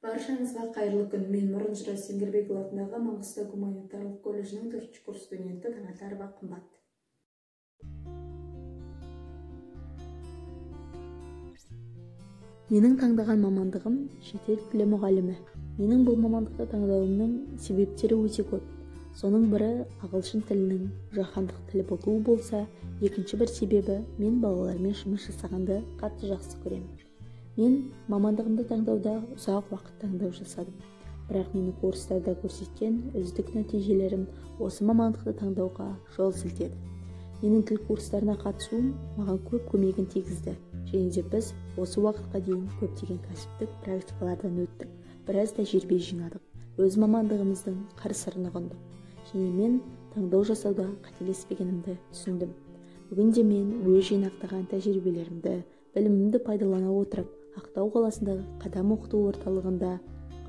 Баршаңызға қайырлы күн. Мен Мұрын жырау Сеңгірбекұлы атындағы Маңғыстау гуманитарлық колледжінің 4 курс студенті Таңатарова Қымбат. Менің таңдаған мамандығым шетел тілі мұғалімі. Менің бұл мамандықты таңдауымның себептері өте көп. Соның бірі ағылшын тілінің жаһандық тілі болуы болса, екінші бір себебі мен балалармен жұмыс жасағанды қатты жақсы көремін. Мен мамандығымды таңдауда ұзақ уақыт таңдау жасадым. Бірақ мені курстарда көрсеткен үздік нәтижелерім осы мамандықты таңдауға жол сілтеді. Менің тіл курстарына қатысуым маған көп көмегін тигізді. Және де біз осы уақытқа дейін көптеген кәсіптік практикалардан өттік, біраз тәжірибе жинадық, өз мамандығымыздың қыр-сырын ұғындық. Және мен таңдау жасауда қателеспегенімді түсіндім. Бүгінде мен өз жинақтаған тәжірибелерімді, білімімді пайдалана отырып, Ақтау қаласындағы Қадам оқыту орталығында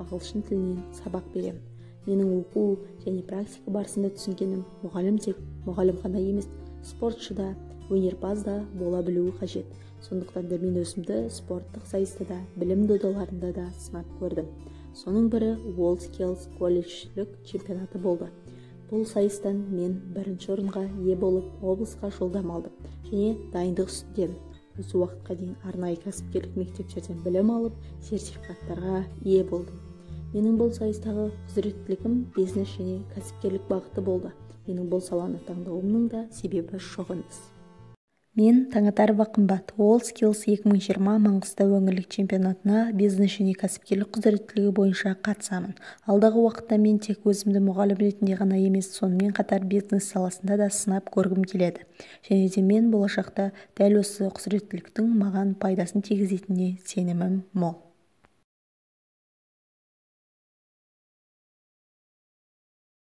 ағылшын тілінен сабақ беремін. Менің оқу және практика барысында түсінгенім, мұғалім тек мұғалім ғана емес, спортшы да, өнерпаз да бола білуі қажет. Сондықтан да мен өзімді спорттық сайыста да, білім додаларында да сынап көрдім. Соның бірі WorldSkills колледжлік чемпионаты болды. Бұл сайыстан мен бірінші орынға ие болып, облысқа жолдама алдым және дайындық үстіндемін. Осы уақытқа дейін арнайы кәсіпкерлік мектептерден білім алып, сертификаттарға ие болдым. Менің бұл сайыстағы құзыреттілігім бизнес және кәсіпкерлік бағыты болды. Менің бұл саланы таңдауымның да себебі жоқ емес. Мен Таңатарова Қымбат WorldSkills 2020 Маңғыстау өңірлік чемпионатына бизнес және кәсіпкерлік құзыреттілігі бойынша қатысамын. Алдағы уақытта мен тек өзімді мұғалім ретінде ғана емес, сонымен қатар бизнес саласында да сынап көргім келеді. Және де мен болашақта дәл осы құзыреттіліктің маған пайдасын тигізетініне сенімім мол.